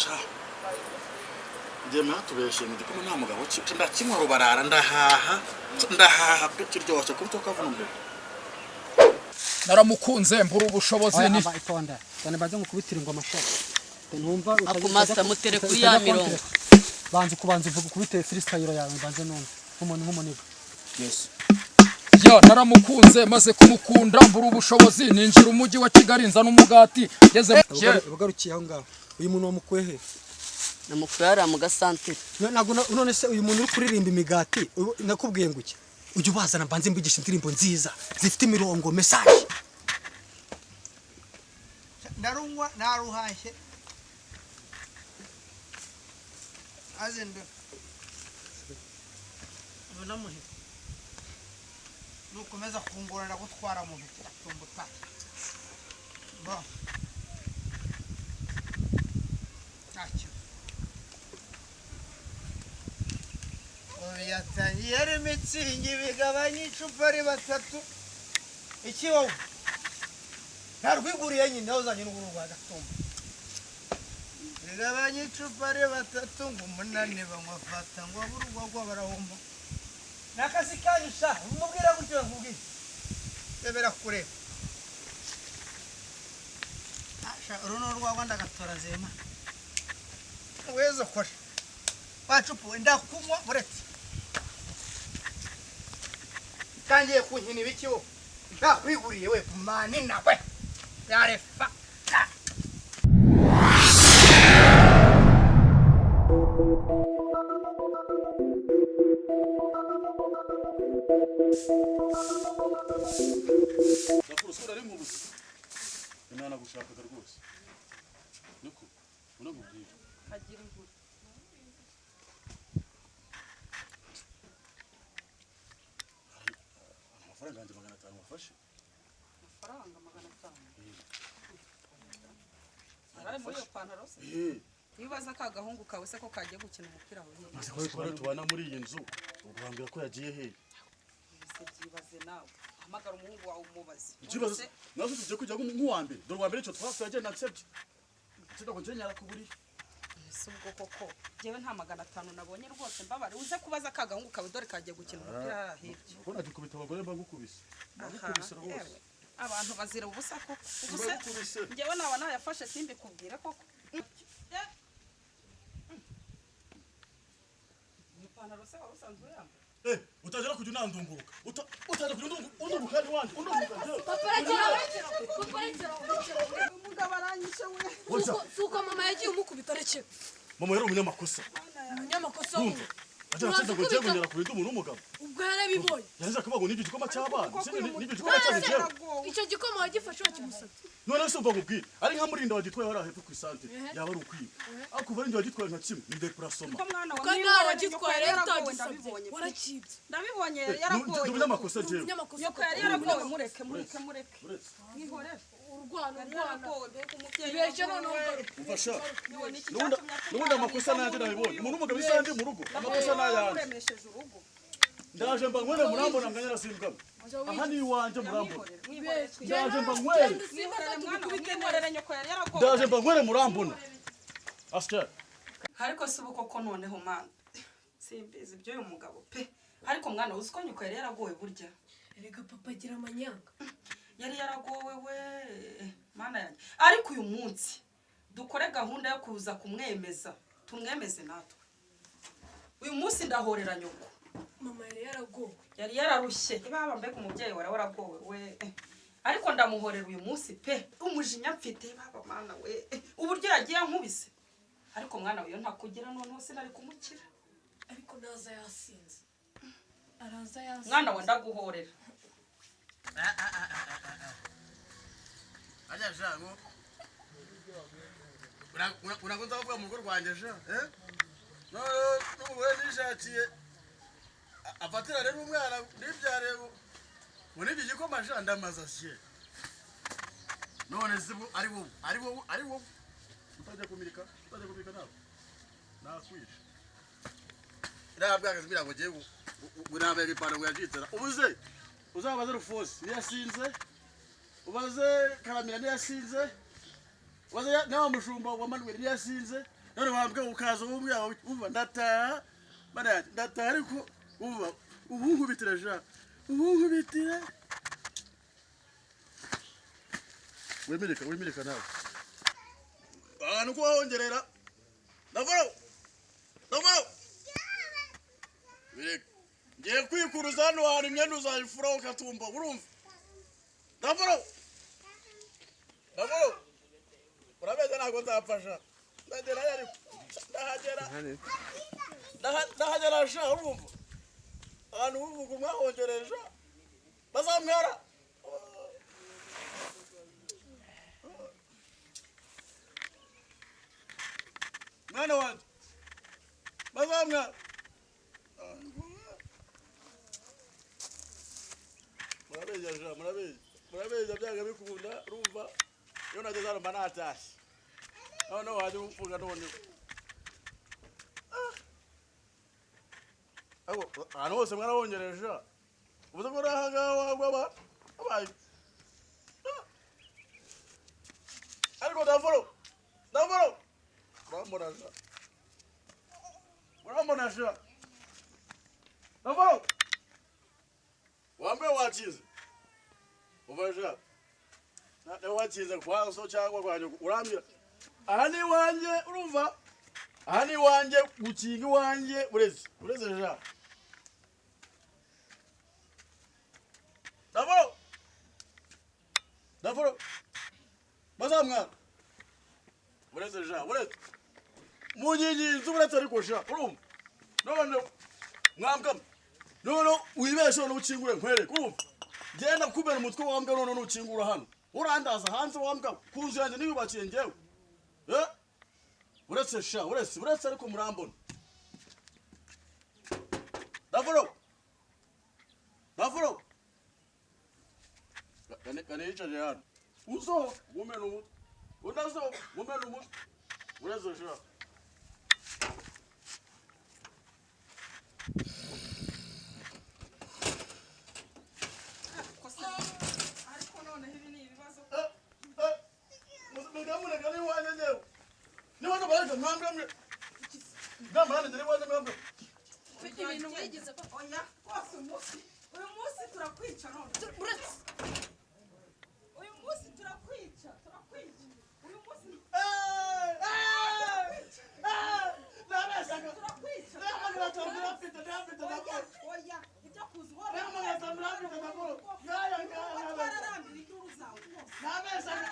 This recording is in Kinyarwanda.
Sha, njye mwatubeshye mu gikoma nta mugabo ki ndakinywa rubarara, ndahaha ndahaha pe, kiryoshye kuruta kavuna imbere. Naramukunze mbura ubushobozi. Oya, Ni aba itonda cyane, banze ngukubitire ingoma sha. Ntumva Ako master, mutere kuri ya mirongo. Banza kubanza uvuga, ukubite freestyle yawe, banze numve nk'umuntu nk'umuniga. Ya, naramukunze, maze kumukunda mbura ubushobozi, ninjira umujyi wa Kigali nzana umugati ngeze. Ugarukiye aho ngaho, uyu muntu wamukuye he? Namukuye hariya mu gasantere. Ntabwo none se uyu muntu uri kuririmba imigati, nakubwiye ngo iki? Ujye ubazana mbanze mbigisha indirimbo nziza zifite imirongo, message. Ndarunywa naruhashye aze ndo ubona muhita nukomeza kungora ndagutwara mu ntoki atumba utashye bo ntacyo. Ubu yatangiye ari mitsingi bigabanya icupa ari batatu. Iki wowe ntarwiguriye nyine uzanye n'uru rwa gatumba bigabanya icupa ari batatu ngo umunani banywa fata ngo aburugwagwa barahomba. Ni akazi kanyu sha, mubwira gutyo nkubwire rebera kureba. Ah, sha, uru ni urwagwa ndagatora zema weze ukore wacupu ndakunywa uretse tangiye kunkina ibiki wo ntakwiguriye we mani nawe yarefa. Ndakuru sura ari nkubuze. Imana gushakaga rwose. Niko unamubwira. Kagira inkuru. Amafaranga yanjye 500 wafashe. Amafaranga 500 arari muri iyo pantaro se? Eh, Iyo ubaza ka gahungu kawe se ko kagiye gukina umupira aho hirya. maze ko rero tubana muri iyi nzu, ubwo bambwira ko yagiye he? Ese byibaze nawe, hamagara umuhungu wawe umubaze. Ikibazo None se nazo tugiye kujya nk'uwa mbere. Dore uwa mbere icyo twapfuye agenda nsebye. Nsebye ngo njye nyarakuburiye. Ese ubwo koko njyewe nta 500 nabonye rwose, mbabare uze kubaza ka gahungu kawe, dore kagiye gukina umupira hariya hirya. Ko nagikubita abagore mbagukubise. Aha, Mbagukubise rwose. yewe, abantu bazira ubusa koko. Ubu se Mbagukubise. njyewe naba nayafashe simbikubwire koko? Ipantaro se wari usanzwe uyambaye? Eh, utajya kujya unandunguruka. Utajya kujya undunguruka ni wanjye. Undunguruka njyewe. Umugabo aranyishe we. Oya, Si uko mama yagiye umukubita, rekera. Mama yari umunyamakosa. Umunyamakosa Urumva? wuwo. Ajya atsinda ngo njyewe ngo nyarakubita umuntu w'umugabo. Ubwo yarabibonye. Yarangiza akavuga ngo n'ibyo gikoma cy'abana. Koko Se uyu n'ibyo mutwe gikoma cyabo njyewe. yaragowe. Icyo gikoma wagifashe wakimusabye? None se umva nkubwire, ari nka Murinda wagitwaye hariya hepfo ku isantere, yaba ari ukwiba. Ariko kuva ari njye wagitwaye nka kimwe, ni depurasoma. Ko mwana wa Ko nawe mwihorere, wagitwaye nyoko rero yari yaragowe, utagisabye. ndabibonye pe. Warakibye. Ndabibonye yari Ndi yaragowe. umunyamakosa njyewe. Umunyamakosa. Nyoko yari yaragowe, mureke mureke mureke. Uretse. Mwihorere. Urwana Yari urwana. yaragowe, mbega umubyeyi Ibeshya wagowe. noneho ugaruka. Umva sha. Yewe, ni iki N'ubundi cyatumye n'ubundi akubyara amakosa mwiza nanjye nk'uyu nabibonye. nguyu? Umuntu w'umugabo isaha ndi mu rugo, amakosa ni ayanjye. Uremesheje urugo. Ndaje mba nywere murambona mwanya nasimbwamo. Aha ni iwanjye murambona. Mwihorere, mwihorere. Ndaje mba nywere. Genda usimba Mwihorere mwana wa tubikubite neza. mwihorere, nyoko yari yaragowe. Ndaje mba nywere murambona. Asya. Ariko si ubu koko noneho mana, simbizi iby'uyu mugabo pe. Ariko mwana, uzi ko nyoko yari yaragowe burya? Erega papa agira amanyanga. Yari yaragowe we, mana yanjye. Ariko uyu munsi dukore gahunda yo kuza kumwemeza, tumwemeze natwe. Uyu munsi ndahorera nyoko. Mama yari yaragowe. Yari yararushye baba, mbega umubyeyi wari waragowe we. Ariko ndamuhorera uyu munsi pe, umujinya mfite baba, mana we, uburyo yagiye ankubise. Ariko mwana we, iyo ntakugira noneho sinari kumukira. Ariko naza yasinze, araza yasinze. Mwana we, ndaguhorera. Ajya jango. Urakunze kuvuga mu rugo rwanjye sha, eh? No, n'umugore nishakiye. Afatira rero umwana nibyare ngo n'ibyo gikoma sha ndamaza she. None se ari wowe, ari wowe, ari wowe. Utajya kumirika, utajya kumirika nawe. Nakwica. Iriya bwagaze kugira ngo ngiye ngo nambaye ipantaro ngo yacitse. Ubuze uzabaze Rufosi niyasinze, ubaze Karamira niyasinze, ubaze nawa mushumba wa Manuel niyasinze. None wambwa ukaza umwe umva ndataha. Bana ndataha ariko umva ubunkubitira ja. Ubunkubitira. Wemereka wemereka nawe. Ahantu ko wahongerera. Ndavaro. Ndavaro. Bireka. Ngiye kwikuruza hano hantu imyenda uzayifura ukatumba urumva. Ndavaro. Ndavaro. Urabeza ntabwo nzapfasha. Ndagera ariko. Ndahagera. Ndahagera sha urumva. Ahantu uvuga umwahongereje. Bazamwara. Mwana wanjye. Bazamwara. Murabeshya sha murabeshya. Murabeshya byanga bikunda urumva. Iyo nageze hano mba natashye. Noneho wajya uvuga noneho. Ariko ahantu hose mwarahongereje. Ubuze ko aha ngaha wagwa abaye. Ariko ndavuro. Ndavuro. Urambona sha. Urambona sha. Ndavuro. Wambe wakize. Uva sha. Na wakize kwa so cyangwa kwa nyoko urambira. Aha ni iwanjye urumva. Aha ni iwanjye gukinga iwanjye ureze. Ureze sha. Ndavuro. Ndavuro. Bazamwara. Ureze sha ureze. Munyigiye inzu uretse ariko sha urumva. None mwambwa. None wibeshe none ukingure nkwereke urumva. Genda kubera umutwe wambwa none nukingura hano. Urandaza hanze wambwa ku nzu yanjye niyubakiye njyewe. Eh? Uretse sha uretse uretse ariko murambona. Ndavuro. Ndavuro. Kane kane yicaje hano. Uzo gumena umutwe. Unazo gumena umutwe. Uretse sha. Ariko noneho ibi ni ibibazo. Mugamureka ni iwanjye njyewe. Niba ntabareka mwambwa mwe. Ndamara njye iwanjye mwambwa. Ibintu wigize Oya rwose uyu munsi turakwica none. Uretse Uyu munsi turakwica turakwica. Uyu munsi Nabeshaga. turakwica. Ndafite. Oya ibyo kuza uhora. Nabeshaga. Twararambiwe induru zawe rwose. Nabeshaga.